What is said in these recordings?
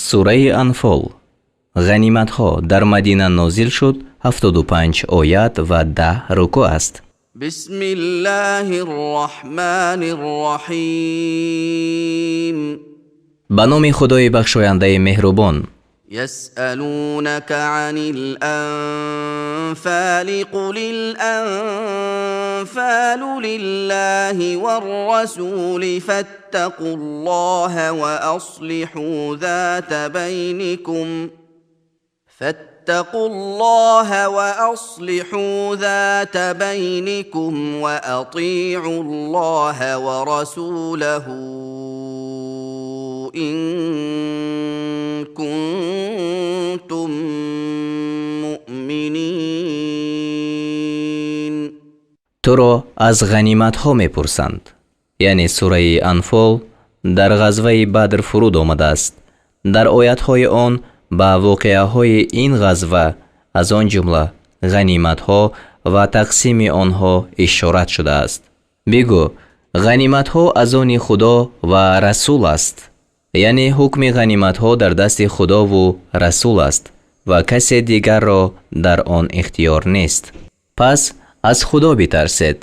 Сураи Анфол, ғаниматҳо, дар Мадина нозил шуд, 75 оят ва 10 рукӯъ аст. بسم الله الرحمن الرحيم. Ба номи Худои бахшояндаи меҳрубон. يسألونك عن الأنفال قل الأنفال لله والرسول فاتقوا الله وأصلحوا ذات بينكم فاتقوا الله وأصلحوا ذات بينكم وأطيعوا الله ورسوله إن كنتم مؤمنين. Туро аз ғаниматҳо мепурсанд, яъне сураи Анфол дар ғазваи Бадр фуруд омадааст. Дар оятҳои он ба воқеаҳои ин ғазва, аз он ҷумла ғаниматҳо ва тақсими онҳо, ишорат шудааст. Бигӯ: ғаниматҳо аз они Худо ва Расул аст, яъне ҳукми ғаниматҳо дар дасти Худову Расул аст ва касе дигарро дар он ихтиёр нест. Пас аз Худо битарсед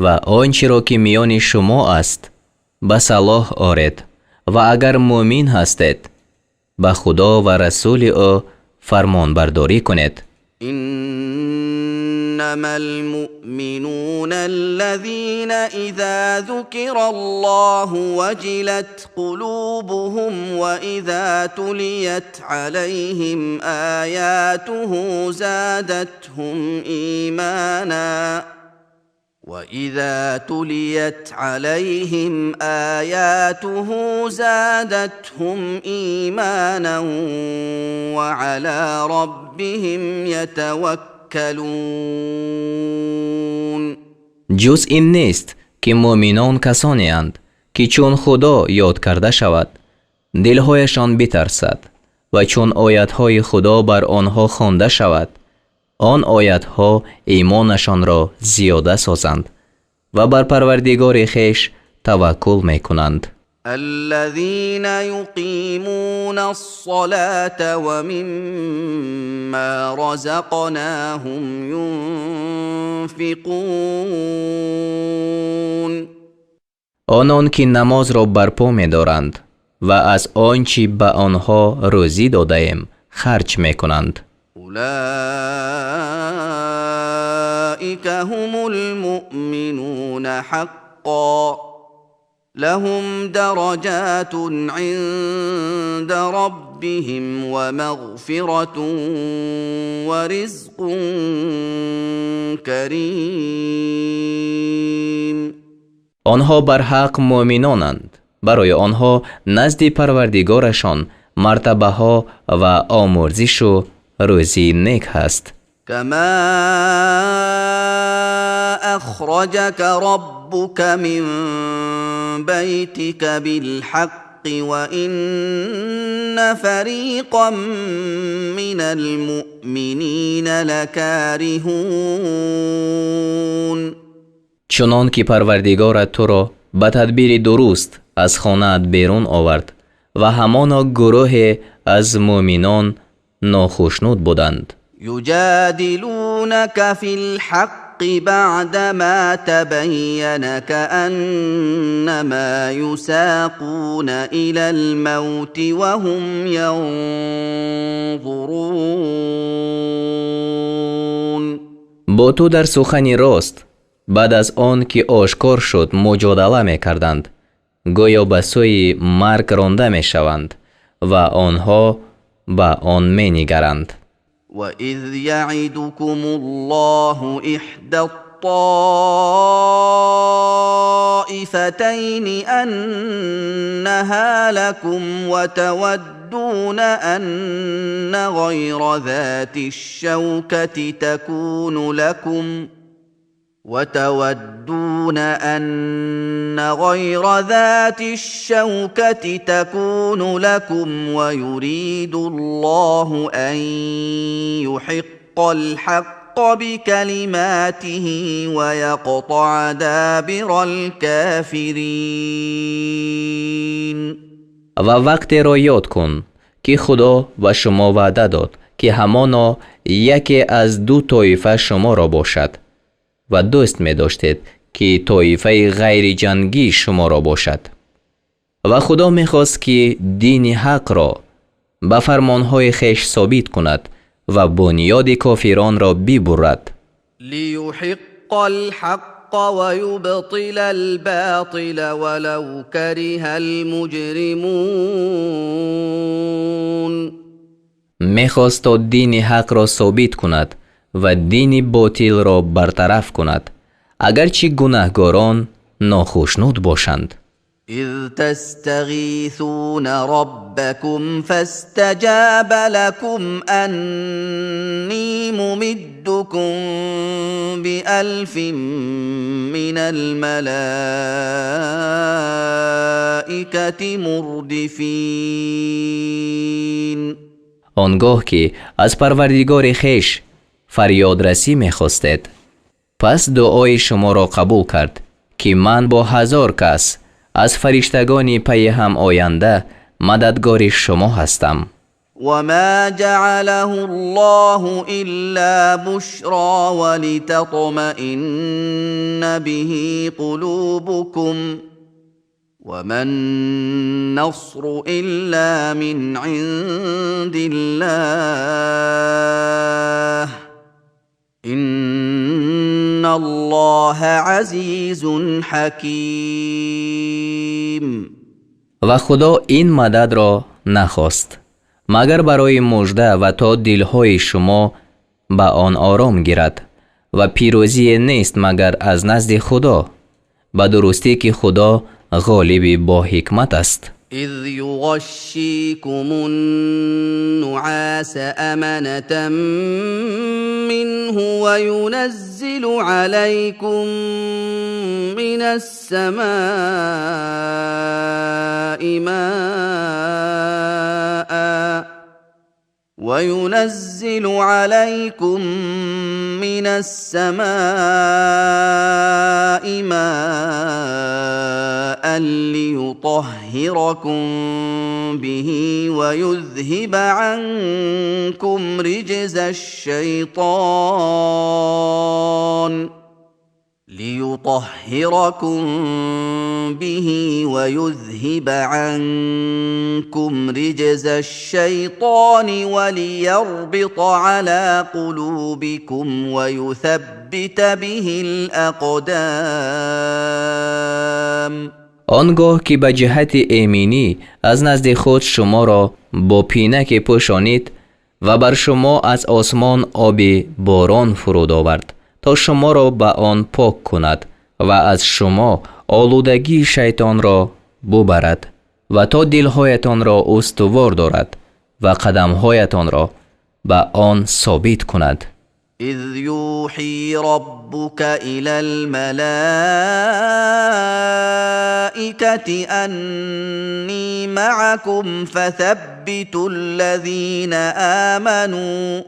ва он чиро, ки миёни шумо аст, ба салоҳ оред ва агар муъмин ҳастед, ба Худо ва Расули ӯ фармонбардорӣ кунед. إنما المؤمنون الذين إذا ذكر الله وجلت قلوبهم وإذا تليت عليهم آياته زادتهم إيمانا وإذا تليت عليهم آياته زادتهم إيمانا وعلى ربهم يتوكلون. Ҷуз ин нест, ки муъминон касонеанд, ки чун Худо ёд карда шавад, дилҳояшон битарсад ва чун оятҳои Худо бар онҳо хонда шавад, он оятҳо имонашонро зиёда созанд ва бар Парвардигори хеш таваккул мекунанд. الذين يقيمون الصلاة ومما رزقناهم ينفقون. Онон ки намозро барпо медоранд ва аз он чӣ ба онҳо рӯзӣ додаем, харҷ мекунанд. أولئك هم المؤمنون حقا لهم درجات عند ربهم ومغفرة ورزق كريم. Онҳо барҳақ муъминонанд. Барои онҳо назди Парвардигорашон мартабаҳо ва омурзишу рӯзии нек ҳаст. كما أخرجك ربك من بيتك بالحق وإن فريقا من المؤمنين لكارهون. Чунон ки Парвардигорат туро ба тадбири дуруст аз хонаат берун овард ва ҳамоно гурӯҳе аз муъминон нохушнуд буданд. يجادلونك في الحق بعدما تبين كأنما يساقون إلى الموت وهم ينظرون. Бо ту дар сухани рост баъд аз он ки ошкор шуд, муҷодала мекарданд, гӯё ба сӯи марг ронда мешаванд ва онҳо ба он менигаранд. وإذ يعدكم الله إحدى الطائفتين أنها لكم وتودون أن غير ذات الشوكة تكون لكم وتودون أن غير ذات الشوكة تكون لكم ويريد الله أن يحق الحق بكلماته ويقطع دابر الكافرين. Ва вақтеро ёд кун, ки Ки Худо ба шумо ваъда дод, ки ҳамоно яке аз ду тоифа шуморо бошад ва дӯст медоштед, ки тоифаи ғайриҷангӣ шуморо бошад. Ва Худо мехост, ки дини ҳақро ба фармонҳои хеш собит кунад ва бунёди кофиронро бибурад. ليحق الحق ويبطل الباطل ولو كره المجرمون. Мехост, то дини ҳақро собит кунад ва дини ботилро бартараф кунад, агарчи гунаҳгорон нохушнуд бошанд. إذ تستغيثون ربكم فاستجاب لكم أني ممدكم بألف من الملائكة مردفين. Он гоҳ ки аз Парвардигори хеш фарёдрасӣ мехостед, пас дуои шуморо қабул кард, ки ман бо 1000 кас аз фариштагони пайи ҳам оянда мададгори шумо ҳастам. وما جعله الله إلا بشرى ولتطمئن به قلوبكم وما النصر إلا من عند الله إن الله عزيز حكيم. Ва Худо ин мададро нахост, магар барои мужда ва то дилҳои шумо ба он ором гирад, ва пирӯзие нест, магар аз назди Худо. Ба дурустӣ, ки Худо ғолиби боҳикмат аст. إذ يغشيكم النعاس أمنة منه وينزل عليكم من السماء ماء وينزل عليكم من السماء ماء ليطهركم به ويذهب عنكم رجز الشيطان ليطهركم به ويذهب عنكم رجز الشيطان وليربط على قلوبكم ويثبت به الأقدام. Он гоҳ ки ба ҷиҳати эминӣ аз назди худ шуморо бо пинаке пӯшонид ва бар шумо аз осмон оби борон фуруд овард, то шуморо ба он пок кунад ва аз шумо олудагии шайтонро бубарад ва то дилҳоятонро устувор дорад ва қадамҳоятонро ба он собит кунад. إذ يوحي ربك إلى الملائكة أني معكم فثبتوا الذين آمنوا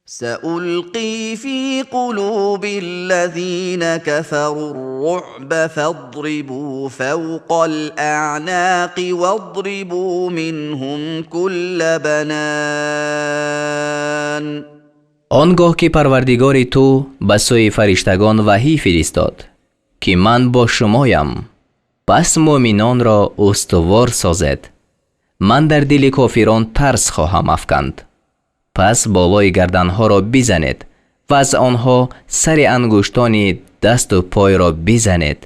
سألقي في قلوب الذين كفروا الرعب فاضربوا فوق الأعناق واضربوا منهم كل بنان. Он гоҳ ки Парвардигори ту ба сӯи фариштагон ваҳӣ фиристод, ки ман бо шумоям, пас муъминонро устувор созед. Ман дар дили кофирон тарс хоҳам афканд, пас болои гарданҳоро бизанед ва аз онҳо сари ангуштони дасту пойро бизанед.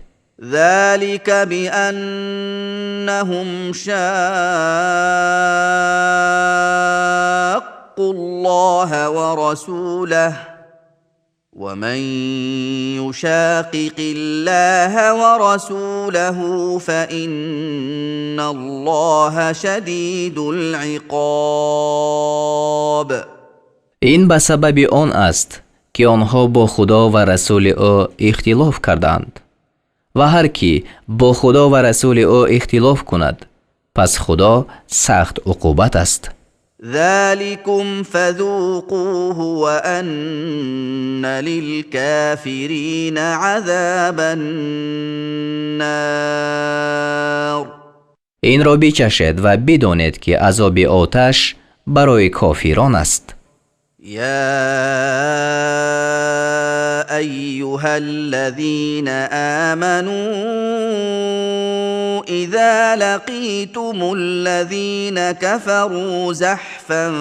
ذلك بأنهم شاقوا الله ورسوله ومن يشاقق الله ورسوله فإن الله شديد العقاب. Ин ба сабаби он аст, ки онҳо бо Худо ва расули ӯ ихтилоф карданд, ва ҳар кӣ бо Худо ва расули ӯ ихтилоф кунад, пас Худо сахт уқубат аст. ذلكم فذوقوه وأن للكافرين عذاب النار. Инро бичашед ва бидонед, ки азоби оташ барои кофирон аст. يا أيها الذين آمنوا إذا لقيتم الذين كفروا زحفا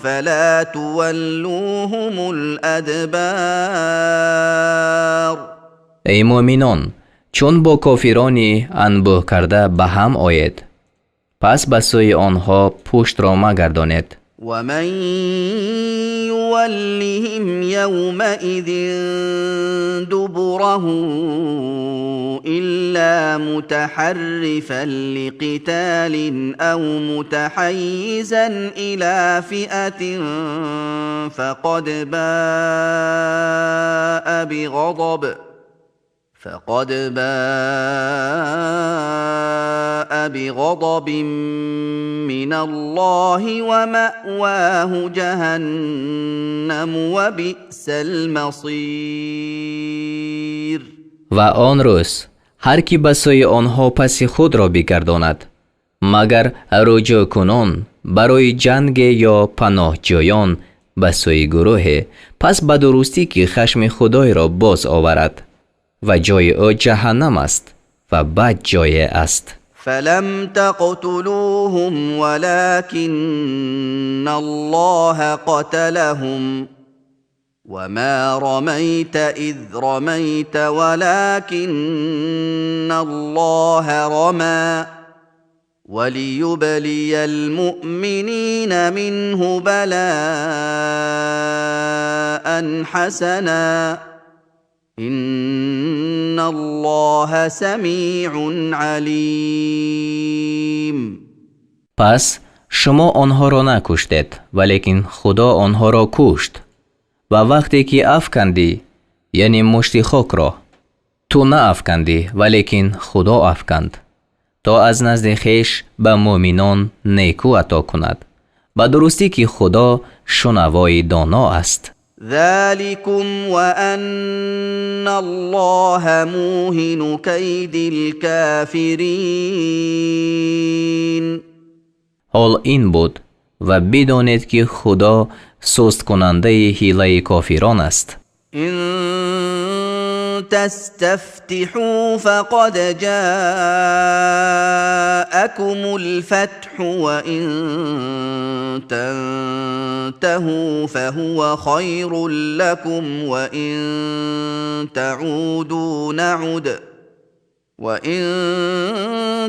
فلا تولوهم الأدبار. Эй муъминон, чун бо кофирони анбӯҳ карда ба ҳам оед, пас ба сӯи онҳо пуштро магардонед. ومن يولهم يومئذ دبره إلا متحرفا لقتال أو متحيزا إلى فئة فقد باء بغضب من الله ومأواه جهنم وبئس المصير. Ва он рӯз ҳар кӣ ба сӯи онҳо паси худро бигардонад, магар рӯҷӯъкунон барои ҷанге ё паноҳҷӯён ба сӯи гурӯҳе, пас ба дурустӣ ки хашми худойро боз оварад ва ҷои ӯ ҷаҳаннам аст ва бад ҷое аст. فلم تقتلوهم ولكن الله قتلهم وما رميت إذ رميت ولكن الله رمى وليبلي المؤمنين منه بلاء حسنا إن الله سميع عليم. Пас шумо онҳоро накуштед, валекин Худо онҳоро кушт. Ва вақте ки афкандӣ, яъне мушти хокро, ту наафкандӣ, валекин Худо афканд, то аз назди хеш ба муъминон некӯ ато кунад. Ба дурустӣ ки Худо шунавои доно аст. ذلكم وأن الله موهن كيد الكافرين. Ҳол ин буд, ва бидонед, ки Худо сусткунандаи ҳилаи кофирон аст. إن تستفتحوا فقد جاءكم الفتح وإن تنتهوا فهو خير لكم وإن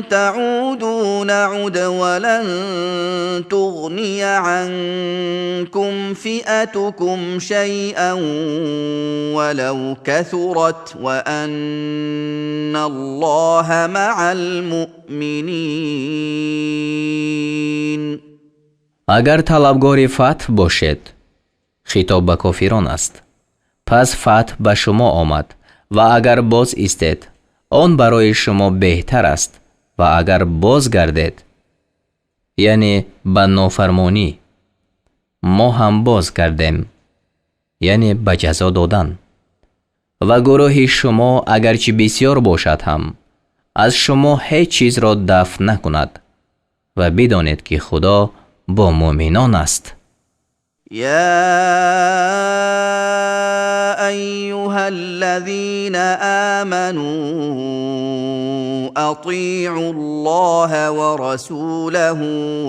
تعودوا نعد ولن تغني عنكم فئتكم شيئا ولو كثرت وأن الله مع المؤمنين. Агар талабгори фатҳ бошед, хитоб ба кофирон аст, пас фатҳ ба шумо омад, ва агар боз истед, он барои шумо беҳтар аст, ва агар боз гардед, яъне ба нофармонӣ, мо ҳам боз гардем, яъне ба ҷазо додан, ва гурӯҳи шумо агарчи бисьёр бошад ҳам, аз шумо ҳеҷ чизро дафъ накунад, ва бидонед, ки Худо бо муъминон аст. يا ايها الذين امنوا اطيعوا الله ورسوله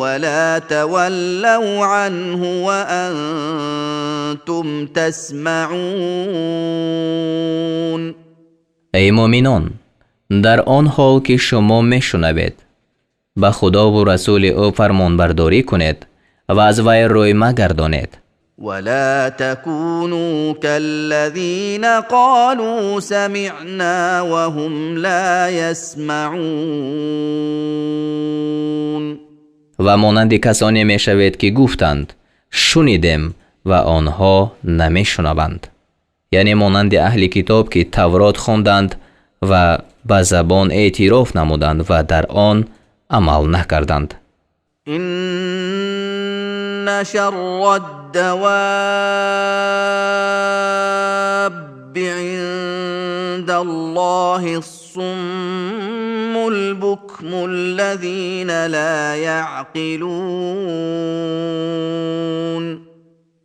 ولا تولوا عنه وانتم تسمعون. Эй муъминон, дар он ҳол ки шумо мешунавед, ба Худову расули ӯ фармонбардорӣ кунед ва аз вай рӯй магардонед. ولا تكونوا كالذين قالوا سمعنا وهم لا يسمعون. Ва монанди касоне мешавед, ки гуфтанд: «Шунидем», ва онҳо намешунаванд, яъне монанди аҳли китоб, ки Таврот хонданд ва ба забон эътироф намуданд ва дар он амал накарданд. إن شر الدواب عند الله الصم البكم. حكم الذين لا يعقلون.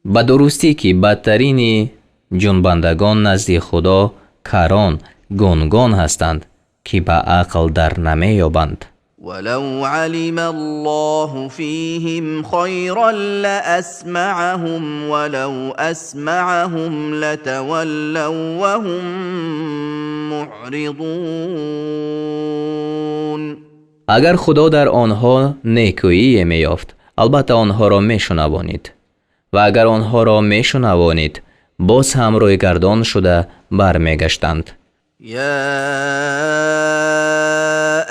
Ба дурустӣ, ки бадтарини ҷунбандагон назди Худо карон, гунгон ҳастанд, ки ба ақл дар намеёбанд. ولو علم الله فيهم خيرا لأسمعهم ولو أسمعهم لتولوا وهم معرضون. Агар Худо дар онҳо некӯие меёфт, албатта онҳоро мешунавонид, ва агар онҳоро мешунавонид, боз ҳам рӯйгардон шуда бармегаштанд. يا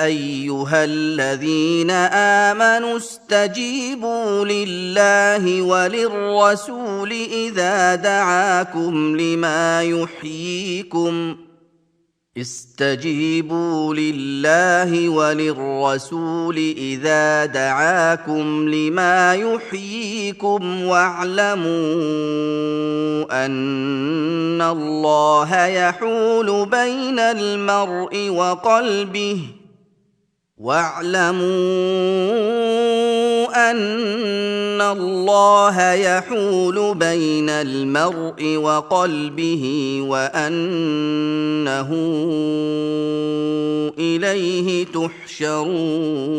ايها الذين امنوا استجيبوا لله وللرسول اذا دعاكم لما يحييكم. استجيبوا لله وللرسول اذا دعاكم لما يحييكم واعلموا ان الله يحول بين المرء وقلبه، واعلموا ان الله يحول بين المرء وقلبه وانه اليه تحشرون.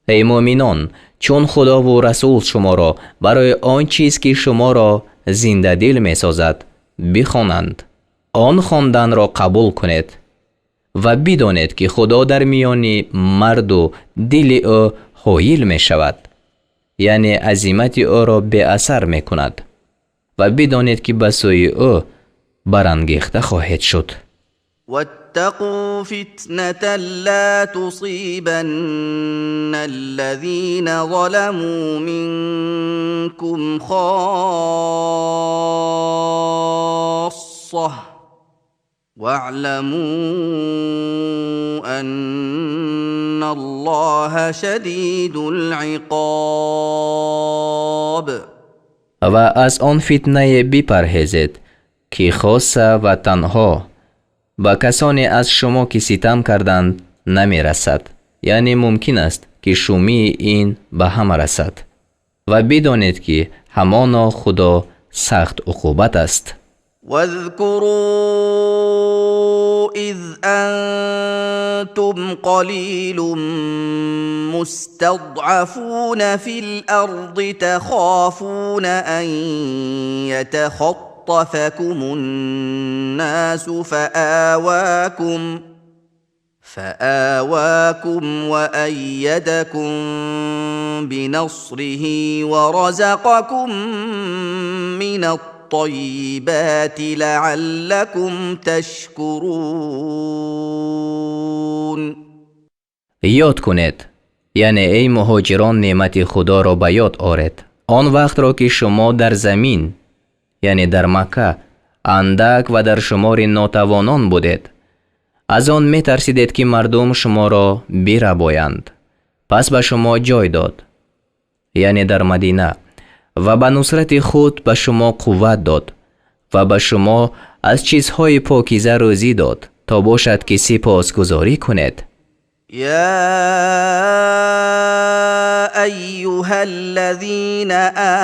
Эй муъминон, чун Худову Расул шуморо барои он чиз, ки шуморо зиндадил месозад, бихонанд, он хонданро қабул кунед ва бидонед, ки Худо дар миёни марду дили ӯ ҳоил мешавад, яъне азимати ӯро беасар мекунад, ва бидонед, ки ба сӯи ӯ барангехта хоҳед шуд. واتقوا فتنة لا تصيبن الذين ظلموا منكم خاصة واعلموا أن الله شديد العقاب. Ва аз он фитнае бипарҳезед, ки хоса ва танҳо ба касоне аз шумо, ки ситам карданд, намерасад, яъне мумкин аст, ки шумии ин ба ҳама расад, ва бидонед, ки ҳамоно Худо сахт уқубат аст. واذكروا اذ انتم قليل مستضعفون في الارض تخافون ان يتخطفكم الناس فآواكم وأيدكم بنصره ورزقكم من الطيبات لعلكم تشكرون. Ёд кунед, яъне эй муҳоҷирон, неъмати Худоро ба ёд оред, он вақтро, ки шумо дар замин, яъне дар Макка, андак ва дар шумори нотавонон будед, аз он метарсидед, ки мардум шуморо бирабоянд, пас ба шумо ҷой дод, яъне дар Мадина, ва ба нусрати худ ба шумо қувват дод ва ба шумо аз чизҳои покиза рӯзӣ дод, то бошад, ки сипосгузорӣ кунед. يا ايها الذين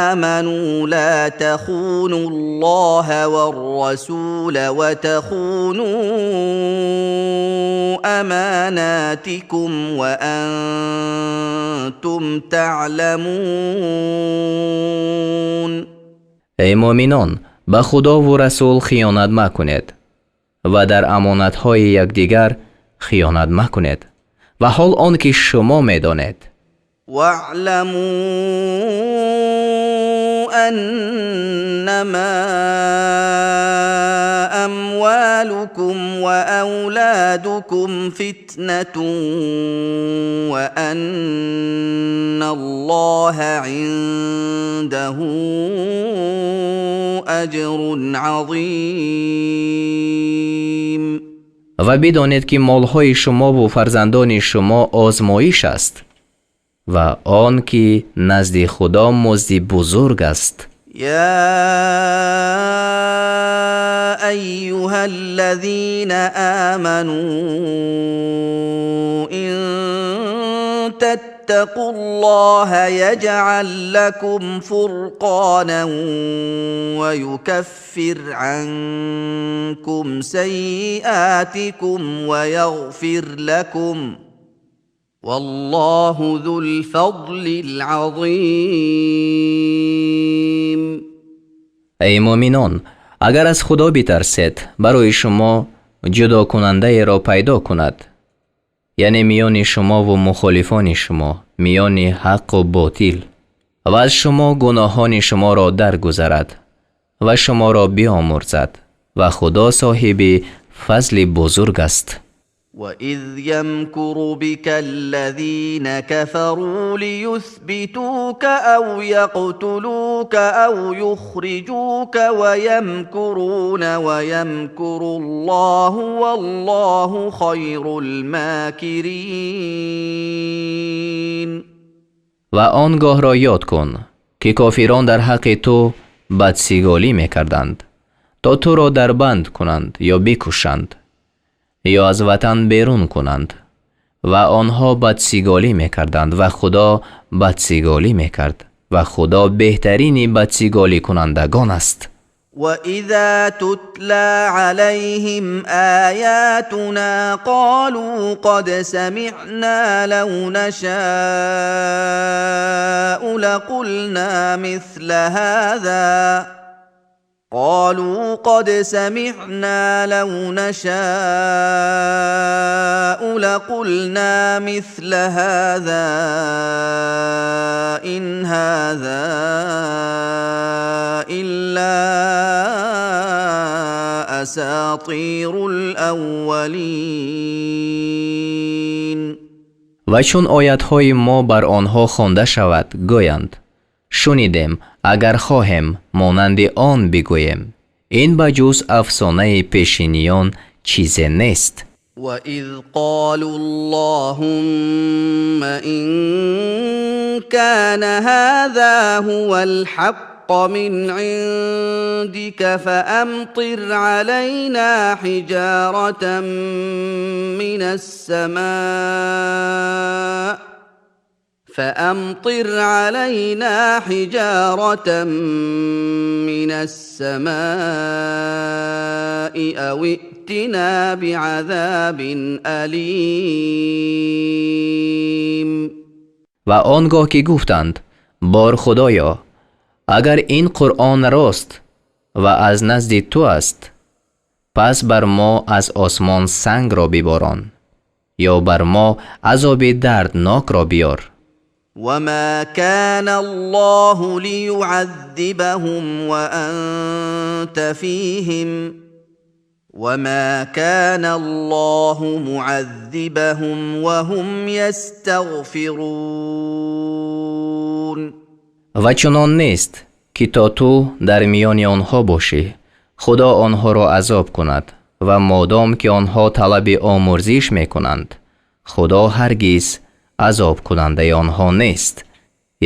امنوا لا تخونوا الله والرسول وتخونوا اماناتكم وانتم تعلمون. Эй муъминон, ба Худову Расул хиёнат макунед ва дар амонатҳои якдигар хиёнат макунед, ва ҳол он ки шумо медонед. واعلموا انما اموالكم واولادكم فتنه وان الله عنده اجر عظيم. Ва бидонед, ки молҳои шумову фарзандони шумо озмоиш аст ва он ки назди Худо музди бузург аст. يا ايها الذين امنوا ان تتقوا الله يجعل لكم فرقانا ويكفر عنكم سيئاتكم ويغفر لكم والله ذو الفضل العظيم. Эй муъминон, агар аз Худо битарсед, барои шумо ҷудокунандаеро пайдо кунад, яъне миёни шумову мухолифони шумо, миёни ҳаққу ботил, ва аз шумо гуноҳони шуморо даргузарад ва шуморо биомӯрзад, ва Худо соҳиби фазли бузург аст. واذ يمكر بك الذين كفروا ليثبتوك او يقتلوك او يخرجوك ويمكرون ويمكر الله والله خير الماكرين. Ва он гоҳро ёд кун, ки кофирон дар ҳаққи ту бадсиголӣ мекарданд, то туро дар банд кунанд ё бикушанд ё аз ватан берун кунанд, ва онҳо бадсиголӣ мекарданд ва Худо бадсиголӣ мекард, ва Худо беҳтарини бадсиголикунандагон аст. واذا تتلى عليهم اياتنا قالوا قد سمعنا لو نشاء لقلنا مثل هذا قالوا قد سمعنا لو نشاء لقلنا مثل هذا ان هذا الا اساطير الاولين. Ва чун оятҳои мо бар онҳо хонда шавад, гӯянд: «Шунидем, агар хоҳем, монанди он бигӯем. Ин ба ҷуз афсонаи пешиниён чизе нест». واذ قالوا اللهم ان كان هذا هو الحق من عندك فامطر علينا حجاره من السماء فامطر علينا حجاره من السماء او ائتنا بعذاب اليم. Ва он гоҳ ки гуфтанд: «Бор Худоё, агар ин Қуръон рост ва аз назди ту аст, пас бар мо аз осмон сангро биборон ё бар мо азоби дарднокро биёр». وما كان الله ليعذبهم وانت فيهم وما كان الله معذبهم وهم يستغفرون. Ва чунон нест, ки то ту дар миёни онҳо бошӣ, Худо онҳоро азоб кунад, ва модом ки онҳо талаби омӯрзиш мекунанд, Худо ҳаргиз азобкунандаи онҳо нест.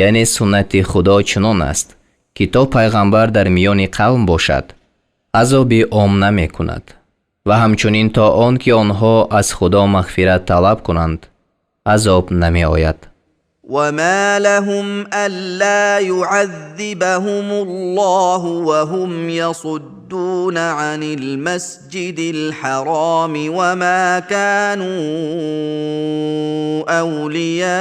Яъне суннати Худо чунон аст, ки то пайғамбар дар миёни қавм бошад, азоби ом намекунад, ва ҳамчунин то он ки онҳо аз Худо мағфират талаб кунанд, азоб намеояд. وما لهم الا يعذبهم الله وهم يصدون عن المسجد الحرام وما كانوا اولياءه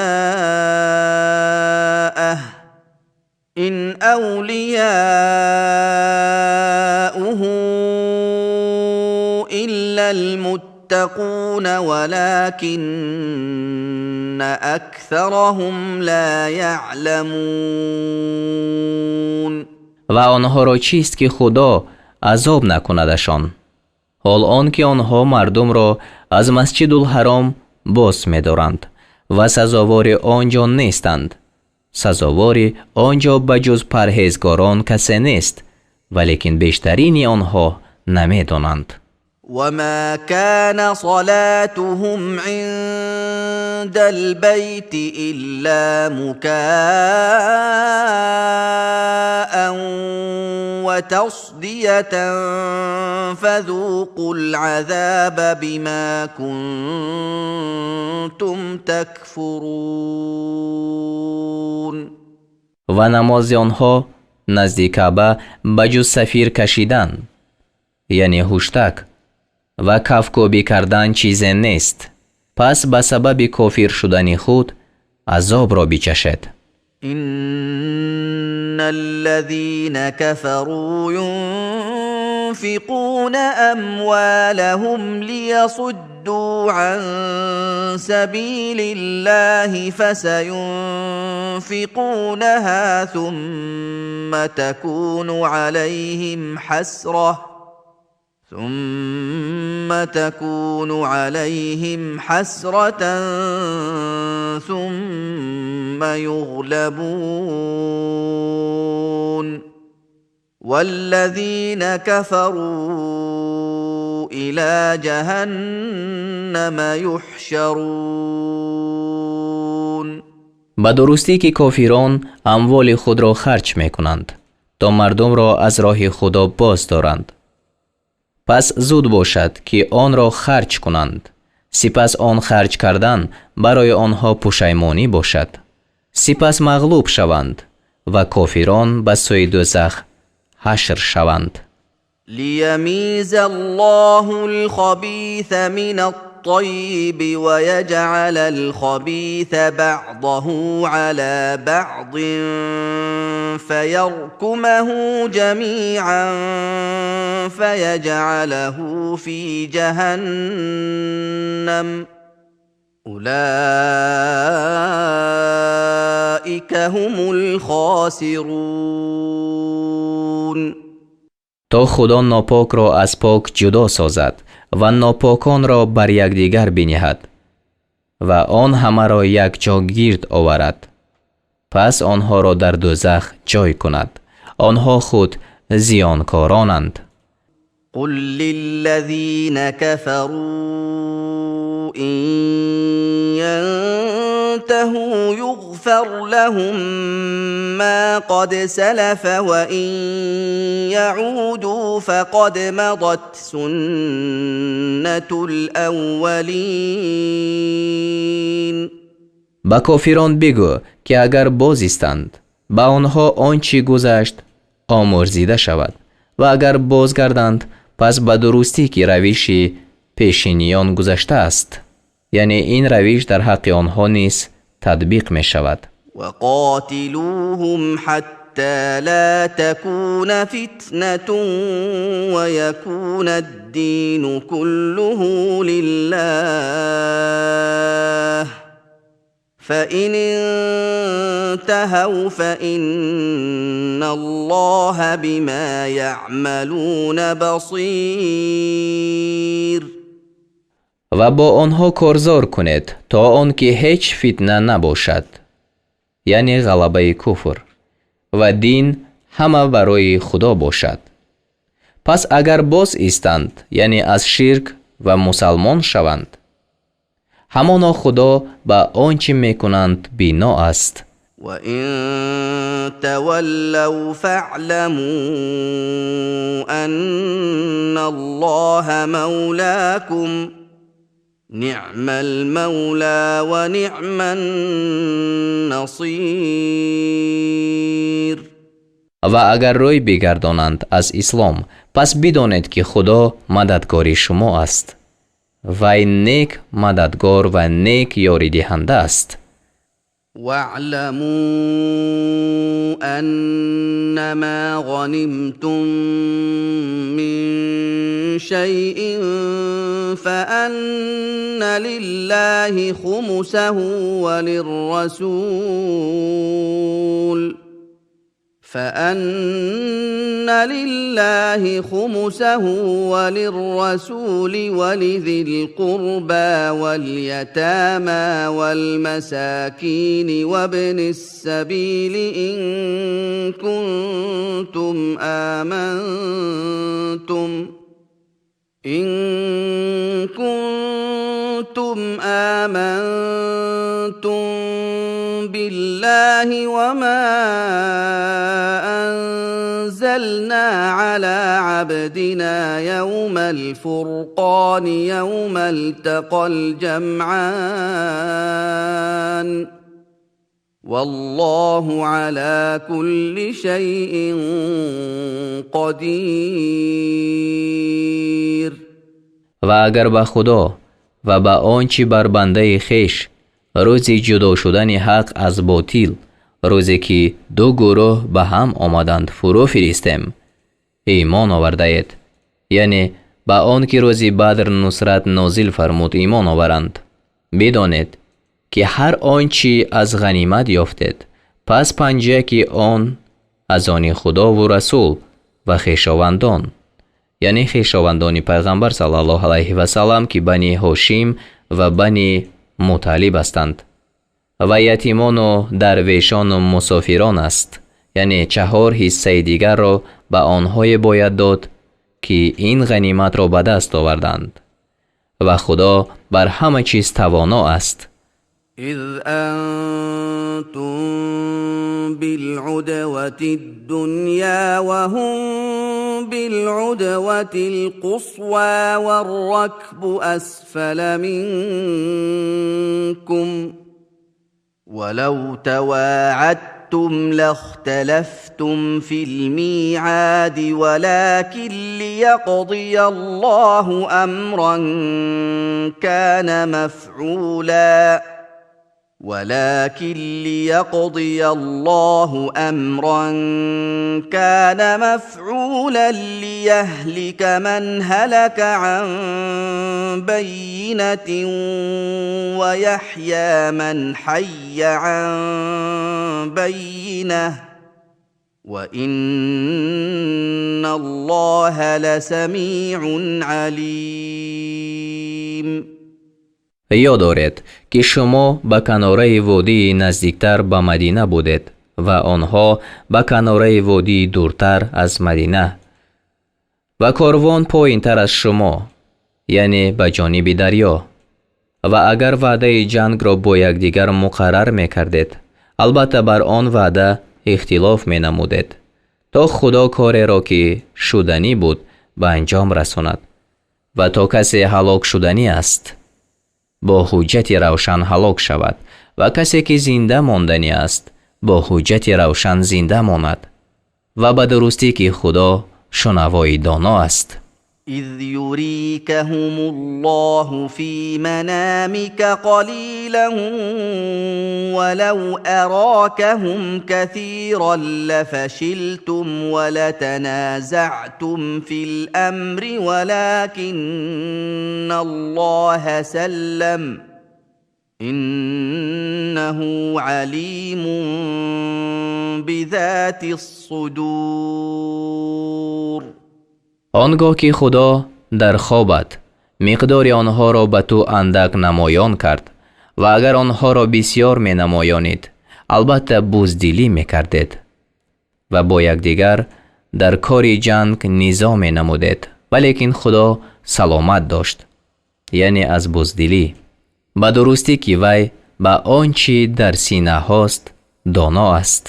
ان اولياؤه الا المتقون ولكن اكثرهم لا يعلمون. Ва онҳоро чист, ки Худо азоб накунадашон, ҳол он ки онҳо мардумро аз Масҷидулҳаром боз медоранд ва сазовори он ҷо нестанд? Сазовори он ҷо ба ҷуз парҳезгорон касе нест, валекин бештарини онҳо намедонанд. وما كان صلاتهم عند عند البيت إلا مكاء وتصدية فذوقوا العذاب بما كنتم تكفرون. Ва намози онҳо назди Каъба ба ҷуз сафир кашидан, яъне ҳуштак, ва кафкӯбӣ кардан чизе нест. Пас ба сабаби кофир шудани худ азобро бичашед. إن الذين كفروا ينفقون أموالهم ليصدوا عن سبيل الله فسينفقونها ثم تكون عليهم حسرة ثم تكون عليهم حسرة ثم يغلبون والذين كفروا إلى جهنم يحشرون. Ба дурустӣ ки кофирон амволи худро харҷ мекунанд, то мардумро аз роҳи Худо боз доранд. Пас зуд бошад, ки онро харҷ кунанд. Сипас он харҷ кардан барои онҳо пушаймонӣ бошад. Сипас мағлуб шаванд ва кофирон ба сӯи дӯзах ҳашр шаванд. ليميز الله الخبيث من الطيب ويجعل الخبيث بعضه على بعض فيركمه جميعا فيجعله في جهنم أولئك هم الخاسرون. То Худо нопокро аз пок ҷудо созад ва нопоконро бар якдигар биниҳад ва он ҳамаро якҷо гирд оварад. Пас онҳоро дар дӯзах ҷой кунад. Онҳо худ зиёнкоронанд. قل للذين كفروا إن ينتهوا يغفر لهم ما قد سلف وإن يعودوا فقد مضت سنة الأولين. Ба кофирон бигӯ, ки агар боз истанд, ба онҳо он чӣ гузашт омӯрзида шавад ва агар бозгарданд, пас ба дурустӣ ки равиши пешиниён гузаштааст, яъне ин равиш дар ҳаққи онҳо низ татбиқ мешавад. وقاتلوهم حتى لا تكون فتنة ويكون الدين كله لله فإن انتهوا فإن الله بما يعملون بصير. Ва бо онҳо корзор кунед, то он ки ҳеҷ фитна набошад, яъне ғалабаи куфр, ва дин ҳама барои Худо бошад. Пас агар боз истанд, яъне аз ширк, ва мусалмон шаванд, ҳамоно Худо ба он чӣ мекунанд бино аст. وإن تولوا فاعلموا أن الله مولاكم نعم المولى ونعم النصير. Ва агар рӯй бигардонанд аз ислом, пас бидонед, ки Худо мададгори шумо аст. Вай нек мададгор ва нек ёридиҳанда аст. واعلموا أنما غنمتم من شيء فأن لله خمسه وللرسول فأن لله خمسه وللرسول ولذي القربى واليتامى والمساكين وابن السبيل إن كنتم آمنتم بالله وما أنزلنا على عبدنا يوم الفرقان يوم التقى الجمعان والله على كل شيء قدير. Ва агар ба Худо ва ба он чӣ бар бандаи хеш рӯзи ҷудо шудани ҳақ аз ботил, рӯзе ки ду гурӯҳ ба ҳам омаданд, фурӯ фиристем, имон овардаед, яъне ба он ки рӯзи Бадр нусрат нозил фармуд имон оваранд, бидонед ки ҳар он чӣ аз ғанимат ёфтед, пас панҷяки он аз они Худову Расул ва хешовандон, яъне хешовандони Пайғамбар саллаллоҳу алайҳи васаллам, ки Бани Ҳошим ва Бани Муталиб ҳастанд, ва ятимону дарвешону мусофирон аст, яъне чаҳор ҳиссаи дигарро ба онҳое бояд дод, ки ин ғаниматро ба даст оварданд, ва Худо бар ҳама чиз тавоно аст. إذ أنتم بالعدوة الدنيا وهم بالعدوة القصوى والركب أسفل منكم ولو تواعدتم لاختلفتم في الميعاد ولكن ليقضي الله أمرا كان مفعولا ولكن ليقضي الله أمرا كان مفعولا ليهلك من هلك عن بينة ويحيى من حي عن بينة وإن الله لسميع عليم. Ёд доред, ки шумо ба канораи водии наздиктар ба Мадина будед ва онҳо ба канораи водии дуртар аз Мадина ва корвон поинтар аз шумо, яъне ба ҷониби дарё. Ва агар ваъдаи ҷангро бо якдигар муқаррар мекардед, албатта бар он ваъда ихтилоф менамудед, то Худо кореро, ки шуданӣ буд, ба анҷом расонад ва то касе ҳалок шуданӣ аст, бо ҳуҷҷати равшан ҳалок шавад ва касе ки зинда монданӣ аст, бо ҳуҷҷати равшан зинда монад. Ва ба дурустӣ ки Худо шунавои доно аст. إذ يريكهم الله في منامك قليلا ولو أراكهم كثيرا لفشلتم ولتنازعتم في الأمر ولكن الله سلم إنه عليم بذات الصدور. Он гоҳ ки Худо дар хобат миқдори онҳоро ба ту андак намоён кард, ва агар онҳоро бисьёр менамоёнид, албатта буздилӣ мекардед ва бо якдигар дар кори ҷанг низо менамудед, валекин Худо саломат дошт, яъне аз буздилӣ. Ба дурустӣ ки вай ба он чӣ дар синаҳост доно аст.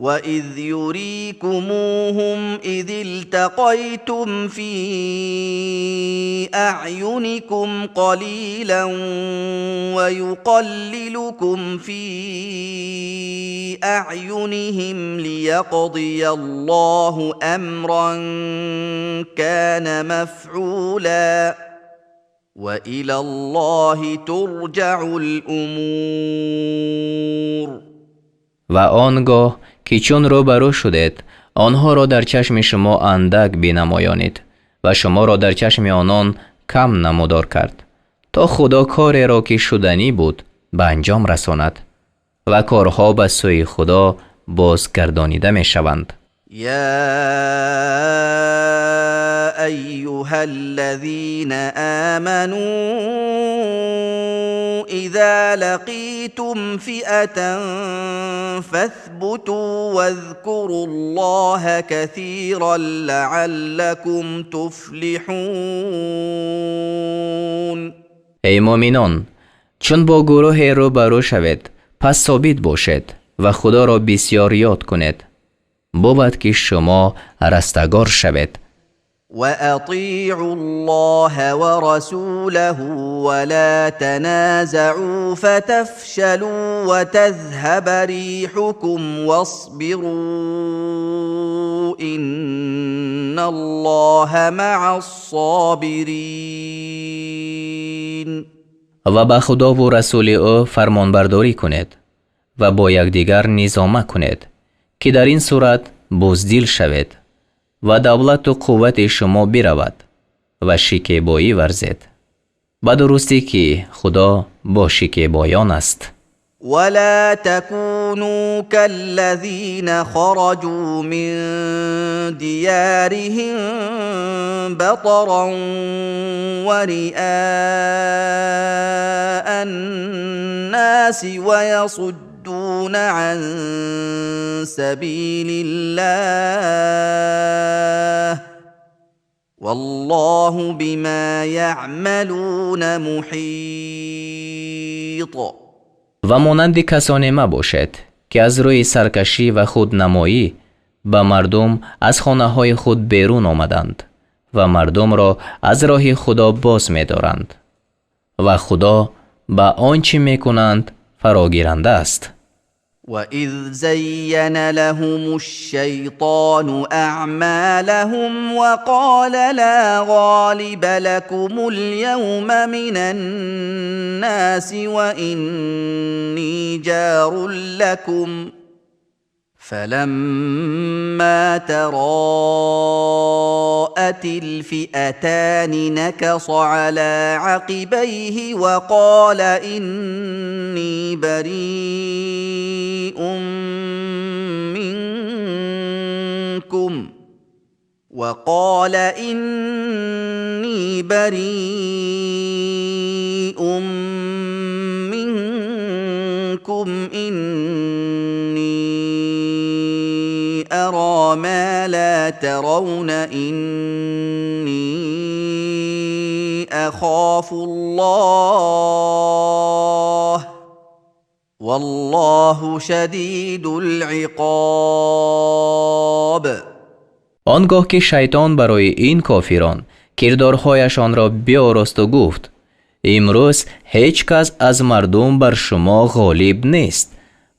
وإذ يريكموهم إذ التقيتم في أعينكم قليلا ويقللكم في أعينهم ليقضي الله أمرا كان مفعولا وإلى الله ترجع الأمور. Ва он гоҳ ки чун рӯбарӯ шудед, онҳоро дар чашми шумо андак бинамоёнид ва шуморо дар чашми онон кам намудор кард, то Худо кореро, ки шуданӣ буд, ба анҷом расонад, ва корҳо ба сӯи Худо бозгардонида мешаванд. يا أيها الذين آمنوا إذا لقيتم فئة فاثبتوا واذكروا الله كثيرا لعلكم تفلحون. Эй муъминон, чун бо гурӯҳе рӯ ба рӯ шавед, пас собит бошед. Ва Худоро бисёр ёд кунед, бувад ки шумо растагор шавед. وأطيعوا الله ورسوله ولا تنازعوا فتفشلوا وتذهب ريحكم واصبروا إن الله مع الصابرين. Ва ба Худову расули ӯ фармонбардорӣ кунед ва бо якдигар низома кунед, ки дар ин сурат буздил шавед ва давлату қуввати шумо биравад ва шикебоӣ варзед. Ба дурустӣ, ки Худо бо шикебоён аст. ولا تكونوا كالذين خرجوا من ديارهم بطرا ورئاء الناس ويصدون عن سبيل الله والله بما يعملون محيط. Ва монанди касоне мабошед, ки аз рӯи саркашӣ ва худнамоӣ ба мардум аз хонаҳои худ берун омаданд ва мардумро аз роҳи Худо боз медоранд, ва Худо ба он чӣ мекунанд фарогиранда аст. وإذ زين لهم الشيطان أعمالهم وقال لا غالب لكم اليوم من الناس وإني جار لكم، فلما تراءت الفئتان نكص على عقبيه وقال إني بريء منكم وقال إني بريء منكم، إني أرى ما لا ترون، إني أخاف الله، والله شديد العقاب. Он гоҳ ки шайтон барои ин кофирон кирдорҳояшонро биоросту гуфт: «Имрӯз ҳеҷ кас аз мардум бар шумо ғолиб нест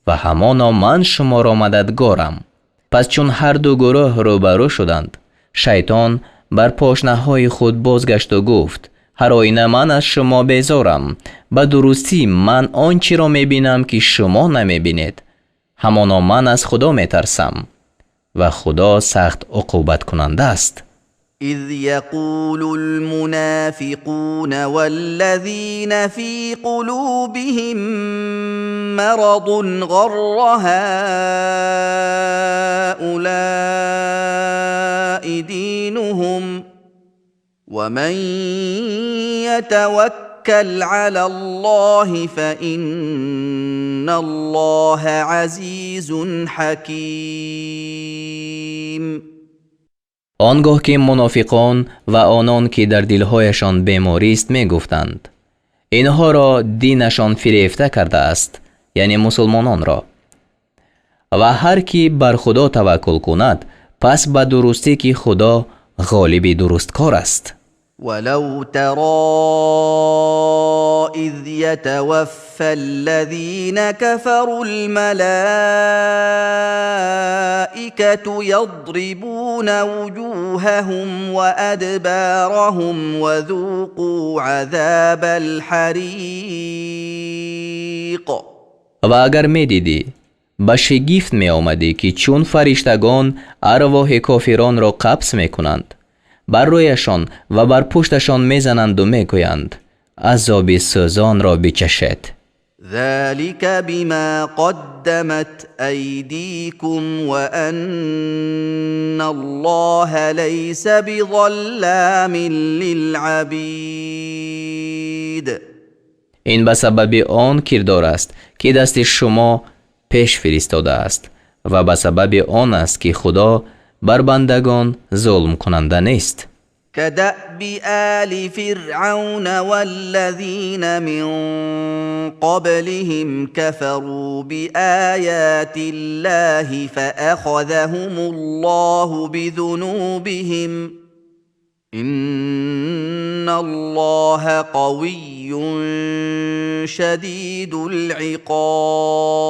ва ҳамоно ман шуморо мададгорам». Пас чун ҳарду гурӯҳ рӯбарӯ шуданд, шайтон бар пошнаҳои худ бозгашту гуфт: «Ҳар оина ман аз шумо безорам. Ба дурустӣ, ман он чиро мебинам, ки шумо намебинед. Ҳамоно ман аз Худо метарсам, ва Худо сахт уқубаткунанда аст». إذ يقول المنافقون والذين في قلوبهم مرض غر هؤلاء دينهم، ومن يتوكل على الله فإن الله عزيز حكيم. Он гоҳ ки мунофиқон ва онон, ки дар дилҳояшон беморист, мегуфтанд: «Инҳоро динашон фирефта кардааст», яъне мусулмононро. Ва ҳар кӣ бар Худо таваккул кунад, пас ба дурустӣ, ки Худо ғолиби дурусткор аст. ولو ترى إذ يتوفى الذين كفروا، الملائكة يضربون وجوههم وأدبارهم وذوقوا عذاب الحريق. Ва агар медидӣ, ба шигифт меомадӣ, ки чун фариштагон арвоҳи кофиронро қабз мекунанд, бар рӯяшон ва бар пушташон мезананду мегӯянд: «Азоби сӯзонро бичашед». ذلك بما قدمت أيديكم وأن الله ليس بظلام للعبيد. Ин ба сабаби он кирдор аст, ки дасти шумо пеш фиристодааст, ва ба сабаби он аст, ки Худо бар бандагон зулмкунанда нест. كدأب آل فرعون والذين من قبلهم كفروا بآيات الله فأخذهم الله بذنوبهم إن الله قوي شديد العقاب.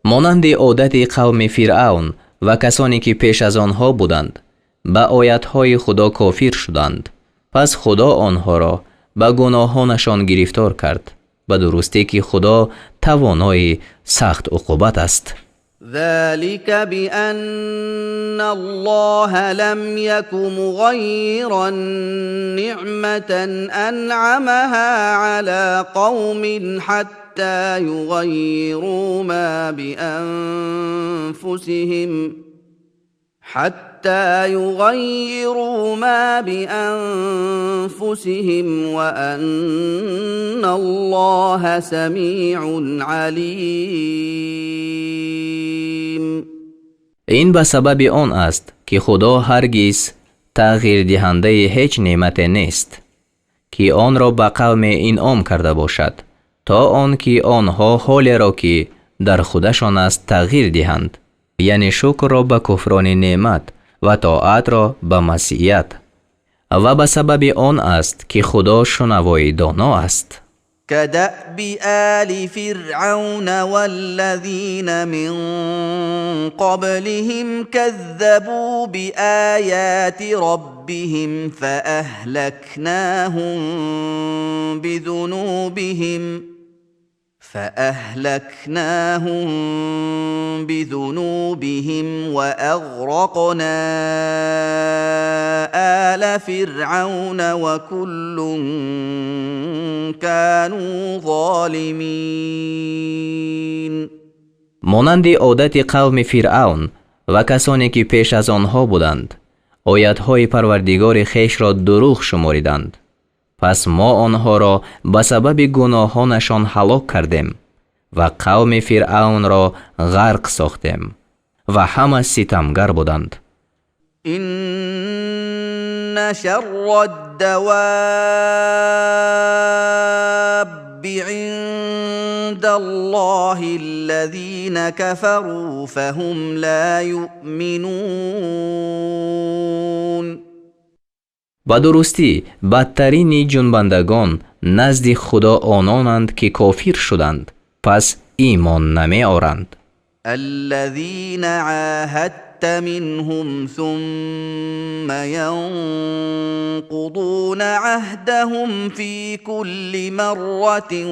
Монанди одати қавми Фиръавн ва касоне ки пеш аз онҳо буданд, ба оятҳои Худо кофир шуданд. Пас Худо онҳоро ба гуноҳонашон гирифтор кард. Ба дурустӣ ки Худо тавонои сахт уқубат аст. ذلك بأن الله لم يك مغيرا نعمة أنعمها على قوم حتى يغيروا ما بأنفسهم حتى يغيروا ما بأنفسهم وأن الله سميع عليم. Ин ба сабаби он аст, ки Худо ҳаргиз тағйирдиҳандаи ҳеҷ неъмате нест, ки онро ба қавме инъом карда бошад, то он ки онҳо ҳолеро, ки дар худашон аст, тағйир диҳанд, яъне шукрро ба куфрони неъмат ва тоатро ба масият. Ва ба сабаби он аст, ки Худо шунавои доно аст. كدأب آل فرعون والذين من قبلهم كذبوا بآيات ربهم فأهلكناهم بذنوبهم وأغرقنا آل فرعون وكل كانوا ظالمين. Монанди одати қавми Фиръавн ва касоне ки пеш аз онҳо буданд, оятҳои Парвардигори хешро дурӯғ шумориданд. Пас мо онҳоро ба сабаби гуноҳонашон ҳалок кардем ва қавми Фиръавнро ғарқ сохтем ва ҳама ситамгар буданд. إن شر الدواب عند الله الذين كفروا فهم لا يؤمنون. Ба дурустӣ, бадтарини ҷунбандагон назди Худо ононанд, ки кофир шуданд, пас имон намеоранд. الذين عاهدت منهم ثم ينقضون عهدهم في كل مرة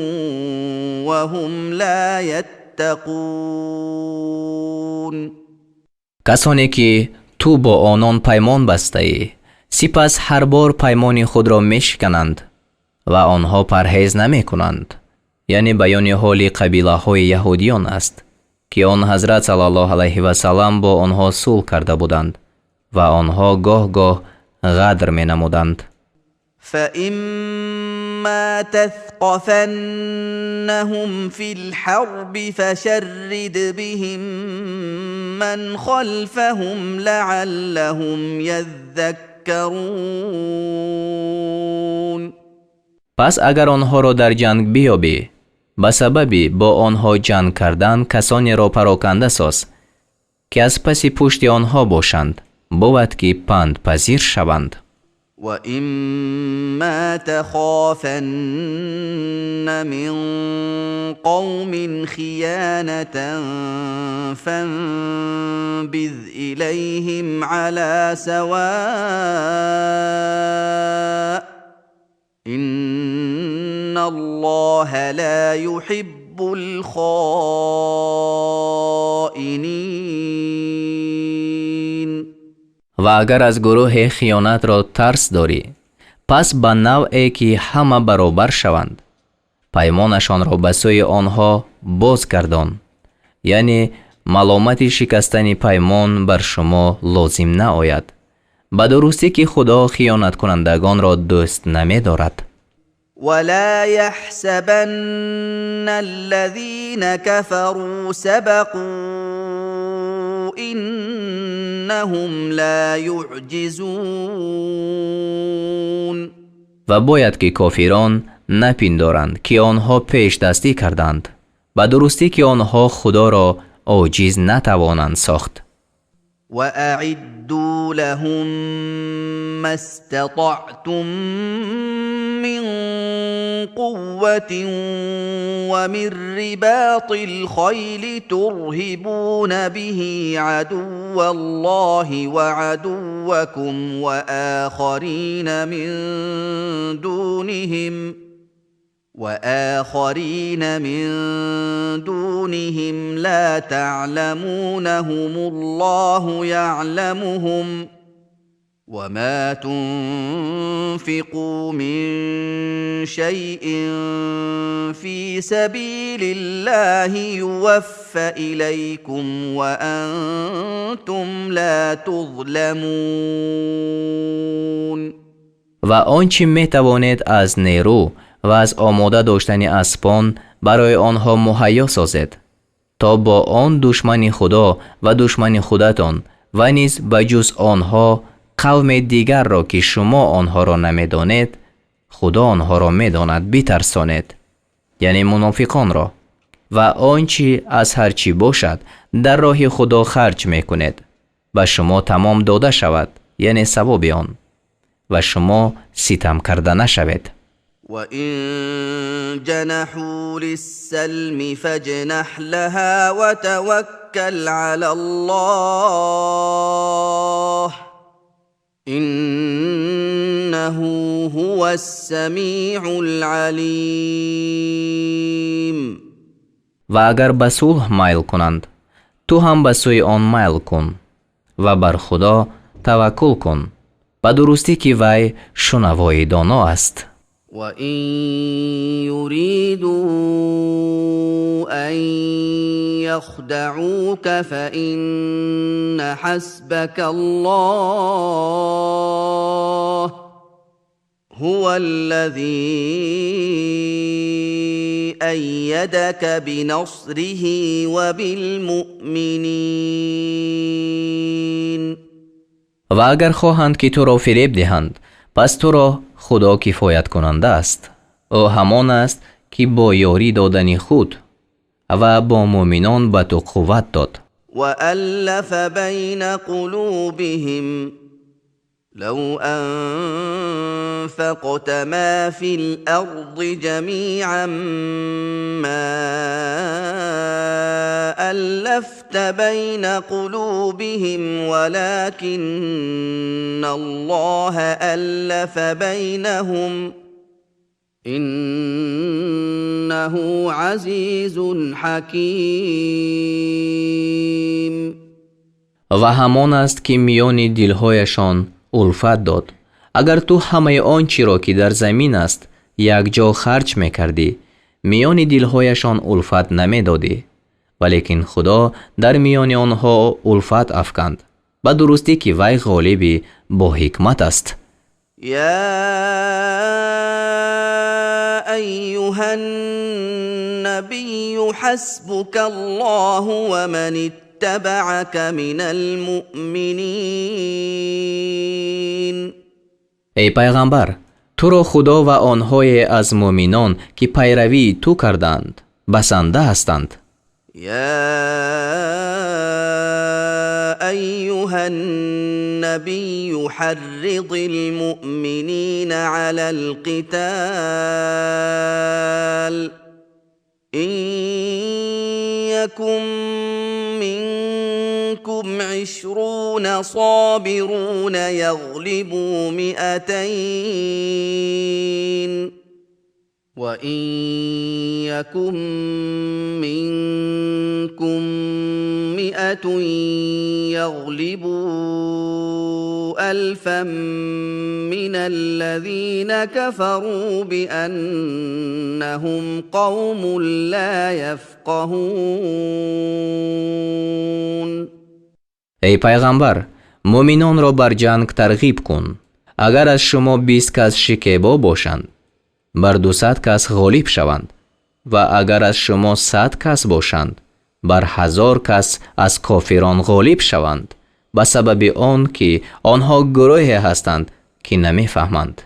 وهم لا يتقون. Касоне ки ту бо онон паймон бастаӣ, сипас ҳар бор паймони худро мешикананд ва онҳо парҳез намекунанд. Яъне баёни ҳоли қабилаҳои яҳудиён аст, ки он ҳазрат саллаллоҳу алайҳи васаллам бо онҳо сулҳ карда буданд ва онҳо гоҳ-гоҳ ғадр менамуданд. فإما تثقفنهم في الحرب فشرد بهم من خلفهم لعلهم يذكرون. Пас агар онҳоро дар ҷанг биёбӣ, ба сабаби бо онҳо ҷанг кардан касонеро пароканда соз, ки аз паси пушти онҳо бошанд, бувад ки пандпазир шаванд. وإما تخافن من قوم خيانة فانبذ إليهم على سواء إن الله لا يحب الخائنين. Ва агар аз гурӯҳе хиёнатро тарс дорӣ, пас ба навъе ки ҳама баробар шаванд, паймонашонро ба сӯи онҳо боз гардон, яъне маломати шикастани паймон бар шумо лозим наояд. Ба дурустӣ ки Худо хиёнаткунандагонро дӯст намедорад. ولا يحسبن الذين كفروا سبقوا إنهم فإنهم لا يعجزون. Ва бояд ки кофирон напиндоранд, ки онҳо пешдастӣ карданд. Ба дурустӣ, ки онҳо Худоро оҷиз натавонанд сохт. وأعدوا لهم ما استطعتم من قوة ومن رباط الخيل ترهبون به عدو الله وعدوكم وآخرين من دونهم لا تعلمونهم الله يعلمهم، وما تنفقوا من شيء في سبيل الله يوف إليكم وأنتم لا تظلمون. Ва он чӣ метавонед аз нерӯ ва аз омода доштани аспон барои онҳо муҳайё созед, то бо он душмани Худо ва душмани худатон ва низ ба ҷуз онҳо қавме дигарро, ки шумо онҳоро намедонед, Худо онҳоро медонад, битарсонед, яъне мунофиқонро. Ва он чӣ аз ҳар чӣ бошад дар роҳи Худо харҷ мекунед, ба шумо тамом дода шавад, яъне савоби он, ва шумо ситам карда нашавед. وإن جنحوا للسلم فاجنح لها وتوكل على الله، إنه هو السميع العليم. Ва агар ба сулҳ майл кунанд, ту ҳам ба сӯи он майл кун ва бар Худо таваккул кун. Ба дурустӣ, ки вай шунавои доно аст. وإن يريدوا أن يخدعوك فإن حسبك الله، هو الذي أيدك بنصره وبالمؤمنين. Ва агар хоҳанд, ки туро фиреб диҳанд, пас туро Худо кифояткунанда аст. Ӯ ҳамон аст, ки бо ёрӣ додани худ ва бо муъминон ба ту қувват дод. وألف بين قلوبهم، لو أنفقت ما في الأرض جميعا ما ألفت بين قلوبهم، ولكن الله ألف بينهم، إنه عزيز حكيم. Ва ҳамон аст, ки миёни дилҳояшон улфат дод. Агар ту ҳамаи он чиро, ки дар замин аст, якҷо харҷ мекардӣ, миёни дилҳояшон улфат намедодӣ, валекин Худо дар миёни онҳо улфат афканд. Ба дурустӣ, ки вай ғолиби боҳикмат аст. يا أيها النبي حسبك الله ومن اتبعك من المؤمنين. Эй пайғамбар, туро Худо ва онҳое аз муъминон, ки пайравии ту кардаанд, басанда ҳастанд. يا أيها النبي حرض المؤمنين على القتال، إن يكن منكم 20 صابرون يغلبوا 200، وإن يكن منكم 100 يغلبوا 1000 من الذين كفروا بأنهم قوم لا يفقهون. Эй пайғамбар, муъминонро бар ҷанг тарғиб кун. Агар аз шумо 20 кас шикебо бошанд, бар 200 кас ғолиб шаванд, ва агар аз шумо 100 кас бошанд, бар 1000 кас аз кофирон ғолиб шаванд. Ба сабаби он ки онҳо гурӯҳе ҳастанд, ки намефаҳманд.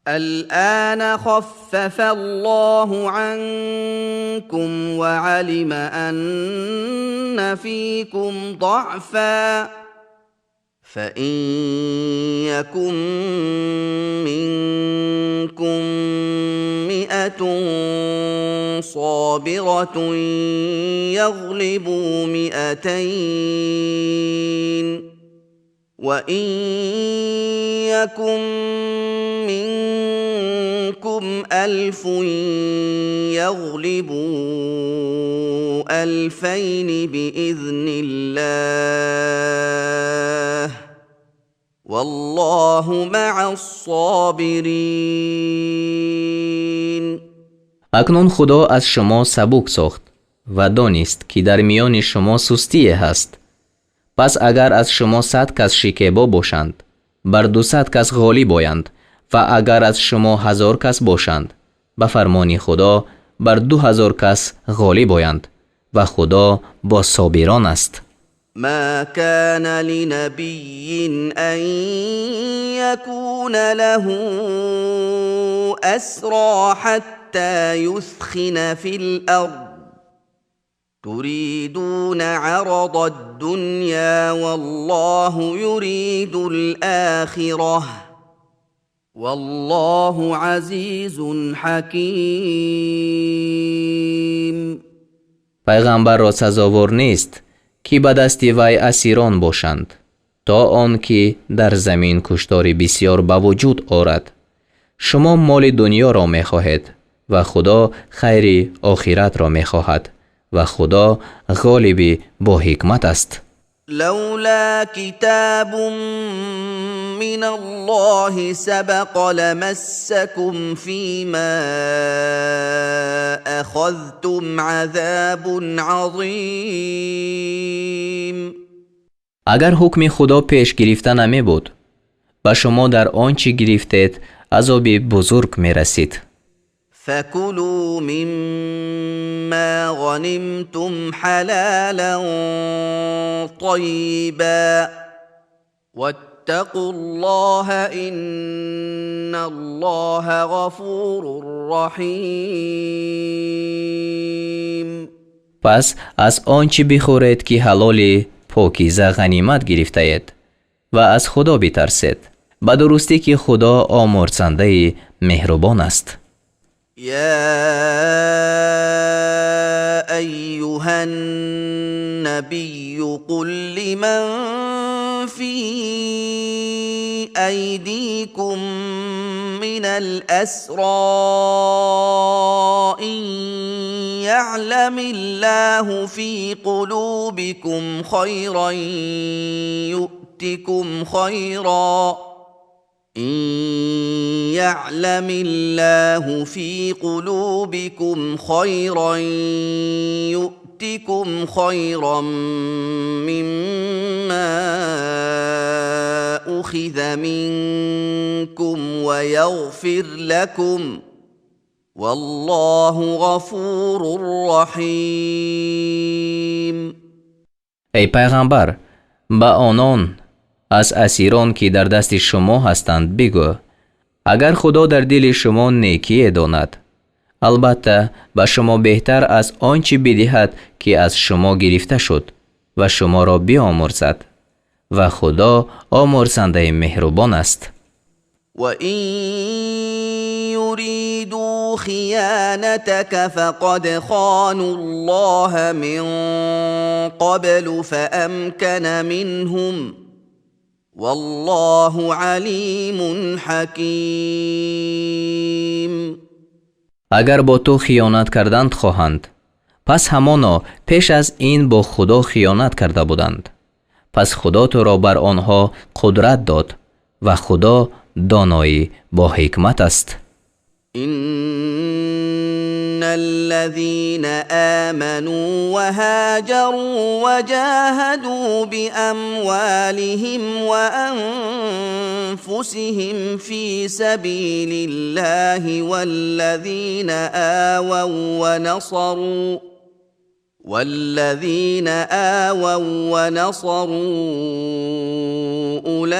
الآن خفف الله عنكم وعلم أن فيكم ضعفا فإن يكن منكم 100 صابرة يغلبوا 200 وإن يكن منكم 1000 يغلبوا 2000 بإذن الله والله مع الصابرين. Акнун Худо аз шумо сабук сохт ва донист, ки дар миёни шумо сустие ҳаст. Пас агар аз шумо 100 кас шикебо бошанд, бар 200 кас ғолиб оянд ва агар аз шумо 1000 кас бошанд, ба фармони Худо бар 2000 кас ғолиб оянд ва Худо бо собирон аст. ما كان لنبي أن يكون له أسرى حتى يثخن في الأرض تريدون عرض الدنيا والله يريد الآخرة والله عزيز حكيم. Пайғамбарро сазовор нест, ки ба дасти вай асирон бошанд, то он ки дар замин куштори бисёр ба вуҷуд орад. Шумо моли дунёро мехоҳед ва Худо хайри охиратро мехоҳад ва Худо ғолиби бо ҳикмат аст. لولا كتاب من الله سبق لمسكم فيما أخذتم عذاب عظيم. Агар ҳукми Худо пеш гирифта намебуд, ба шумо дар он чӣ гирифтед азоби бузург мерасид. فكلوا مما غنمتم حلالا طيبا واتقوا الله إن الله غفور رحيم. Пас аз он чӣ бихӯред, ки ҳалоли покиза ғанимат гирифтаед ва аз Худо битарсед. Ба дурустӣ, ки Худо омурзандаи меҳрубон аст. يا أيها النبي قل لمن في أيديكم من الأسرى إن يعلم الله في قلوبكم خيرا يؤتكم خيرا إن يعلم الله في قلوبكم خيرا يؤتكم خيرا مما أخذ منكم ويغفر لكم والله غفور رحيم. Эй пайғамбар, ба онон аз асирон, ки дар дасти шумо ҳастанд, бигӯ: агар Худо дар дили шумо некие донад, албатта, ба шумо беҳтар аз он чӣ бидиҳад, ки аз шумо гирифта шуд, ва шуморо биомӯрзад, ва Худо омӯрзандаи меҳрубон аст. وإن يريدوا خيانتك فقد خانوا الله من قبل فأمكن منهم والله عليم حكيم. Агар бо ту хиёнат карданд хоҳанд, пас ҳамоно пеш аз ин бо Худо хиёнат карда буданд, пас Худо туро бар онҳо қудрат дод, ва Худо доноӣ бо ҳикмат аст. إن الذين آمنوا وهاجروا وجاهدوا بأموالهم وأنفسهم في سبيل الله والذين آووا ونصروا والذين آووا ونصروا أولئك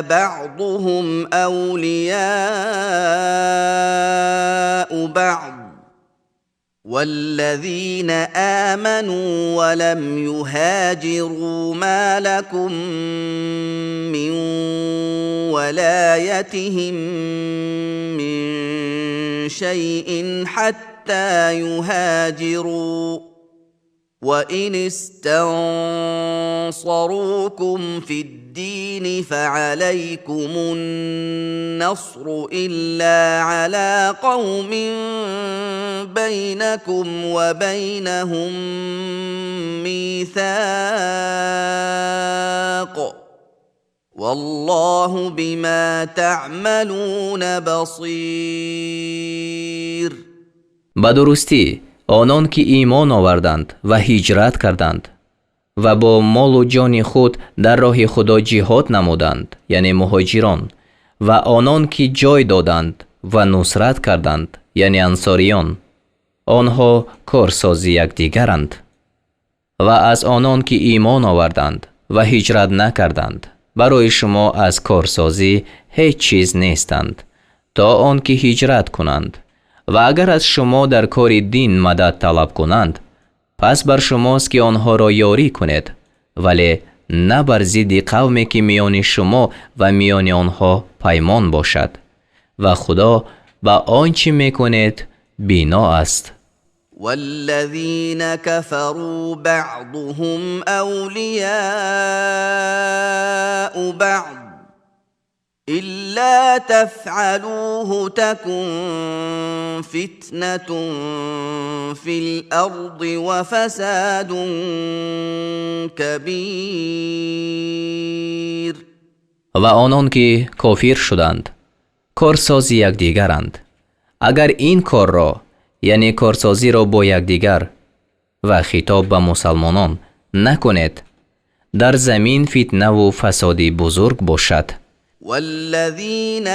بعضهم أولياء بعض والذين آمنوا ولم يهاجروا ما لكم من ولايتهم من شيء حتى يهاجروا وإن استنصروكم في الدين فعليكم النصر إلا على قوم بينكم وبينهم ميثاق والله بما تعملون بصير. Ба дурустӣ онон ки имон оварданд ва ҳиҷрат карданд ва бо молу ҷони худ дар роҳи Худо ҷиҳод намуданд, яъне муҳоҷирон, ва онон ки ҷой доданд ва нусрат карданд, яъне ансориён, онҳо корсози якдигаранд. Ва аз онон ки имон оварданд ва ҳиҷрат накарданд, барои шумо аз корсозӣ ҳеҷ чиз нестанд, то он ки ҳиҷрат кунанд. Ва агар аз шумо дар кори дин мадад талаб кунанд, пас бар шумост ки онҳоро ёрӣ кунед, вале на бар зидди қавме ки миёни шумо ва миёни онҳо паймон бошад. Ва Худо ба он чӣ мекунед бино аст. والذين كفروا بعضهم أولياء بعض إلا تفعلوه تكن فتنة في الأرض وفساد كبير. Ва онон ки кофир шуданд, корсози якдигаранд. Агар ин корро, яъне корсозиро бо якдигар ва хитоб ба мусалмонон накунед, дар замин фитнаву фасоди бузург бошад. والذين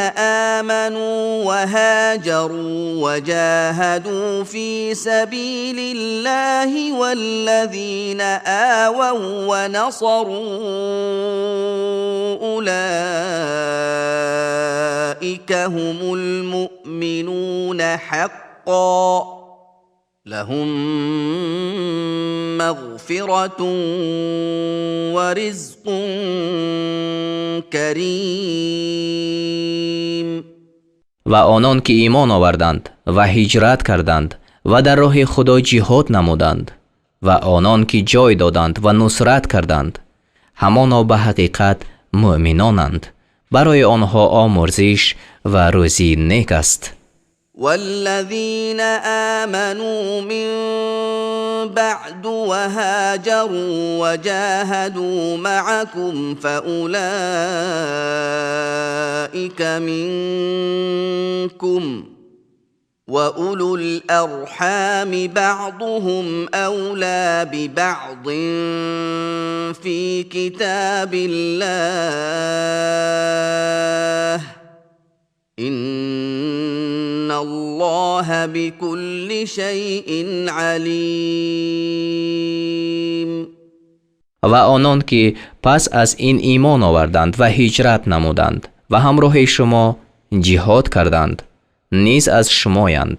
آمنوا وهاجروا وجاهدوا في سبيل الله والذين آووا ونصروا أولئك هم المؤمنون حقا لهم مغفرة ورزق كريم. Ва онон ки имон оварданд ва ҳиҷрат карданд ва дар роҳи Худо ҷиҳод намуданд ва онон ки ҷой доданд ва нусрат карданд, ҳамоно ба ҳақиқат муъминонанд. Барои онҳо омурзиш ва рӯзии нек аст. والذين آمنوا من بعد وهاجروا وجاهدوا معكم فأولئك منكم وأولو الأرحام بعضهم أولى ببعض في كتاب الله إن الله بكل شيء عليم. Ва онон ки пас аз ин имон оварданд ва ҳиҷрат намуданд ва ҳамроҳи шумо ҷиҳод карданд, низ аз шумоянд.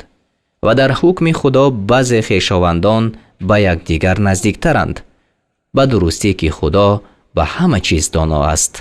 Ва дар ҳукми Худо баъзе хешовандон ба якдигар наздиктаранд. Ба дурустӣ ки Худо ба ҳама чиз доно аст.